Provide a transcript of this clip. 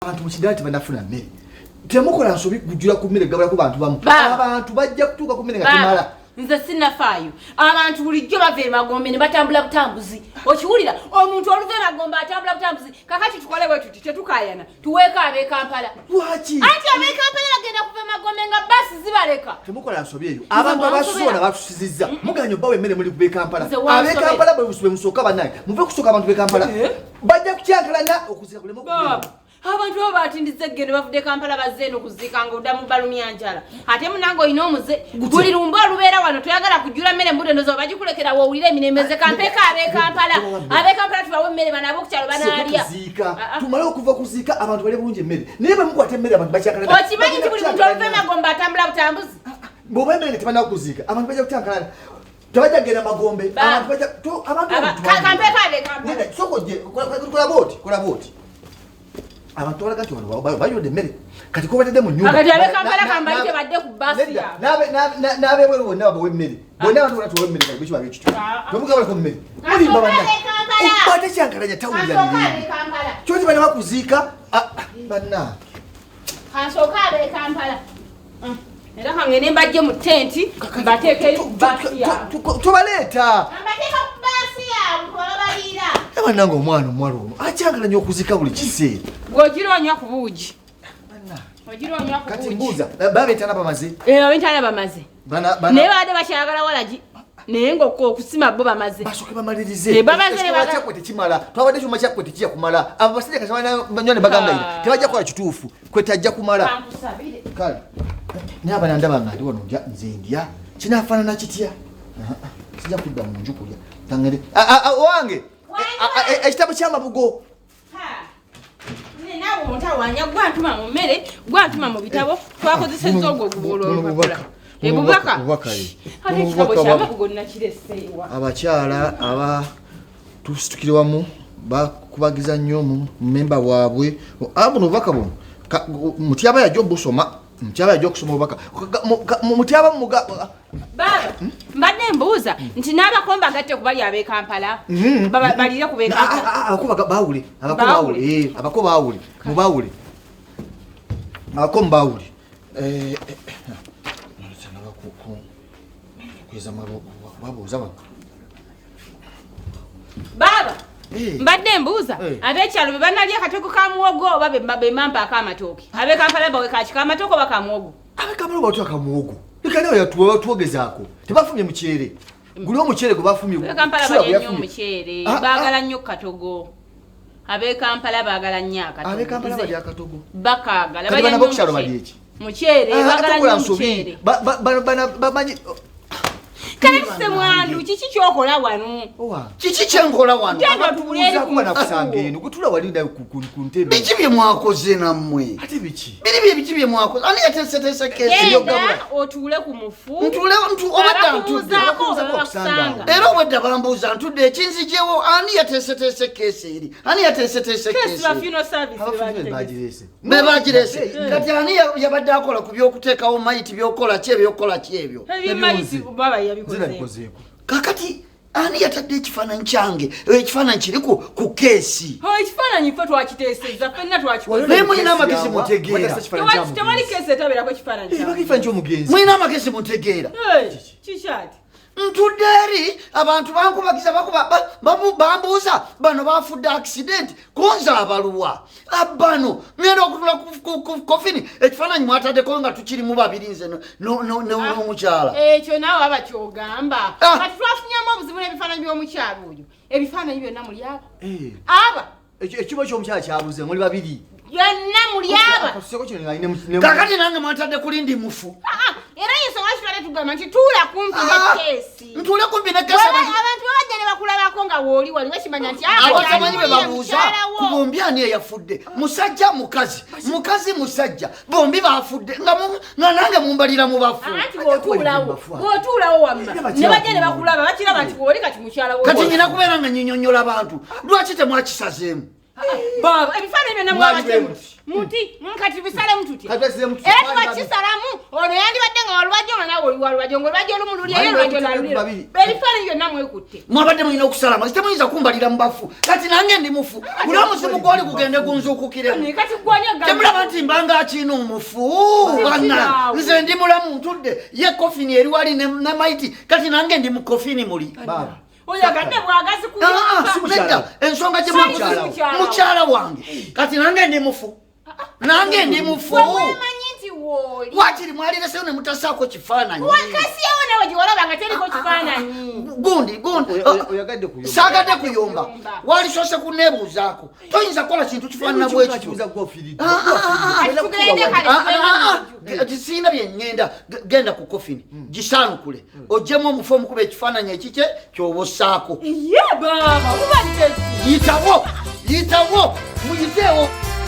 Abantu mu kidaala tebanafuna mmere. Temukola nsobi kujjula ku mmere gabula ku bantu bamu. Abantu bajja kutuuka ku mmere nga temala. Nze sinafaayo. Abantu bulijjo bava emagombe ne batambula butambuzi. Okiwulira? Omuntu oluva emagombe atambula butambuzi. Kakati tukole bwe tuti, tetukaayana. Tuweeko ab'e Kampala. Lwaki? Anti ab'e Kampala bagenda kuva emagombe nga bbaasi zibaleka. Temukola nsobi eyo. Abantu abasuula batusizizza. Muganye obbawa emmere muli ku b'e Kampala. Ab'e Kampala bwe musooka bannange. Muve kusooka abantu b'e Kampala. Eh? Bajja kukyankalana okuzira kulema okugenda. Abantu baba batindiza eggendo bavudde Kampala bazze eno kuziika nga odda mu balumya njala. Ate munange olina omuze buli lumba olubeera wano toyagala kujjula mmere mbudde ndoza bagikulekera wowulira emirembe. Nze kampeeko ab'e Kampala. Ab'e Kampala tubawe emmere bano ab'okukyalo banaalya. Kuziika. Ah, ah. Tumale okuva kuziika abantu balye bulungi emmere. Naye bwe mukwata emmere abantu bakyankalana. Okimanyi nti buli muntu oluva emagombe atambula butambuzi? Ah, bw'oba emmere nga tebanaba kuziika abantu bajja kukyankalana. Tebajja kugenda magombe. Abantu bajja abantu kampeeko ab'e Kampala. Sooka ojje kola bw'oti kola bw'oti. Abantu balaga nti wano bayodde emmere kati kubatadde mu nnyumba. Kati ab'e Kampala kambayite badde ku bbaasi yaabwe. N'ab'ebweru bonna babawe emmere. Bonna abantu bonna tubawe emmere kati bwe kiba kityo. Temugabalako mmere. Mulimba bannange. Okwata ekyankalanya tawulira mirembe. Kyo kibana bakuziika bannange. Kansooke ab'e Kampala. Era kangende mbajje mu tenti mbateeke eri ku bbaasi yaabwe. Tobaleeta. Mbateeka ku bbaasi yaabwe kuba babaliira. Bannange omwana omuwala ono akyankalanya okuzika buli kiseera. Gwe onywa ku buugi. Ogira onywa ku buugi. Kati mbuuza, babentana bamaze? Eh, babentana bamaze. Naye babadde bakyayagala walagi. Naye ng'okusima bo bamaze. Basooke bamalirize. Babaze ne baga- Ekyakwe tekimala. Twabadde ekyuma kyakkwe tekijja kumala. Abo basajja kati banywa ne bagamba ira. Tebajja kukola kituufu. Kwe tajja kumala. Kankusabire. Kale. Naye abana ndaba nga ndi wano ndya nze ndya. Kinaafaanana kitya? Sijja kudda mu nju kulya. Kangende. Wange. Ekitabo ky'amabugo. Naawe ontawanya gwantuma mu mmere, gwantuma mu bitabo, twakozesezza ogwo ogubula olupapula. Ebubaka. Ate ekitabo ky'amabugo nakireseewa. Abakyala aba tusitukire wamu bakubagiza nnyo mu memba waabwe. Buno obubaka buno. Mutyaba yajja obusoma. Mutyaba yajja okusoma obubaka. Mutyaba muga. Baba, mbadde mbuuza nti n'abakomba gatte ku bali ab'e Kampala. Balire ku b'e Kampala. Abako baawule, abako baawule, abako baawule, mubaawule. Abako mubaawule. Baba, mbadde mbuuza ab'ekyalo be banalya akatego ka muwogo oba be mampa ak'amatooke? Ab'e Kampala bawe kaki k'amatooke oba ka muwogo? Ab'e Kampala batwa ka muwogo. Leka nawe yatuwogezaako. Tebafumye muceere. Guli omuceere gwe bafumye. Ab'e Kampala balya nnyo omuceere. Baagala nnyo katogo. Ab'e Kampala baagala nnyo akatogo. Ab'e Kampala balya akatogo. Bakaagala. Kati bano ab'okukyalo balya eki? Muceere, baagala nnyo omuceere. Bamanyi Kale Ssemwandu, kiki ky'okola wano? Kiki kye nkola wano? Nakusanga eno, gwe wali nayo ku ntebe. Biki bye mwakoze nammwe? Ate biki? Biri bye biki bye mwakoze? Ani yateeseteese keesi? Genda otuule ku mufu. Ntuule obadde ntudde. Era obwedda bambuuza ntudde ekinzijewo ani yateeseteese keesi eri? Ani yateeseteese keesi? Be bagireese. Kati ani yabadde akola ku by'okuteekawo mayiti by'okukola ki ebyokukola ki ebyo? Kakati ani yatadde ekifaananyi kyange? Ekifaananyi kiri ku keesi. Ekifaananyi ffe twakiteesezza, ffenna twakikoze. Naye mulina amagezi mutegeera. Tewali keesi etabeerako ekifaananyi kyange. Mulina amagezi mutegeera. Kikyati? Ntudde eri abantu bankubagiza bambuuza bano bafudde accident kunze abaluwa bano ngenda okutula ku kofini ekifaananyi mwataddeko nga tukirimu babiri nze n'omukyala. Ekyo naawe aba ky'ogamba. Kati twafunyamu obuzibu n'ebifaananyi by'omukyala oyo. Ebifaananyi byonna muli aba. Aba. Ekibo ky'omukyala kyabuze muli babiri. Byonna muli aba. Kakati nange mwatadde kuli ndi mufu. Era yensonga kitwale tugamba nti tuula kumpi ne keesi. Ntuule kumpi ne keesi. Abantu babajja ne bakulabako nga wooli wali bakimanya nti abatamanyi bwe babuuza ku bombi ani eyafudde. Musajja mukazi, mukazi musajja, bombi bafudde nga nange mumbalira mu bafu. Anti bw'otuulawo wamma ne bajja ne bakulaba bakiraba nti wooli kati mukyala wo. Kati nnyina kubeera nga nnyinnyonnyola abantu. Lwaki temwakisazeemu? Baba, ebifaananyi byonna Mwali mwabadde bwe muti muti kati bisalemu tutya? Kati tusalemu tutya? Era Mwali twakisalamu, ono yandibadde nga walubajjo nga naawe oli walubajjo, ng'olubajjo olumu luli Mwali eri olubajjo bwe naluli babiri. Ebifaananyi byonna mwekutte. Mwabadde mulina okusalama, temuyinza kumbalira mu bafu. Kati nange ndi mufu, buli omuzimu gwoli gugende gunzuukukiremu. Kati gwani agamba? Temulaba nti mbanga akiina omufu? Banna, Kiraawe. nze ndi mulamu ntudde, ye kofini eri wali ne maiti. Kati nange ndi mu kofini muli. Baba. Oyagadde bwagazi Ah, ah, kuyamba. Si mukyala nedda, wo. ensonga gye Si mwakoze- mukyala wo. Mukyala wange. Kati nange ndi mufu, nange ndi mufu. Gwe weemanyi nti wooli. Wakiri mwalireseyo ne mutasaako kifaananyi. Wakasiyewo nawe gye walaba nga teriko kifaananyi. Gundi gundi. Oyagadde kuyomba. Saagadde kuyomba. Kuyomba. Walisoose kuneebuuzaako, toyinza kukola kintu kifaanana bwe kityo. Kibuuza gwe ofiiriddwa. Ah, ah, ah, Kati tugende kale. Ah, ah, ah, ah, siina bye ŋŋenda. Genda ku kofini, gisaanukule, oggyemu omufu, omukuba ekifaananyi ekikye kyoba ossaako. Ye baba, kubadde ki? Yitawo, yitawo, muyiteewo.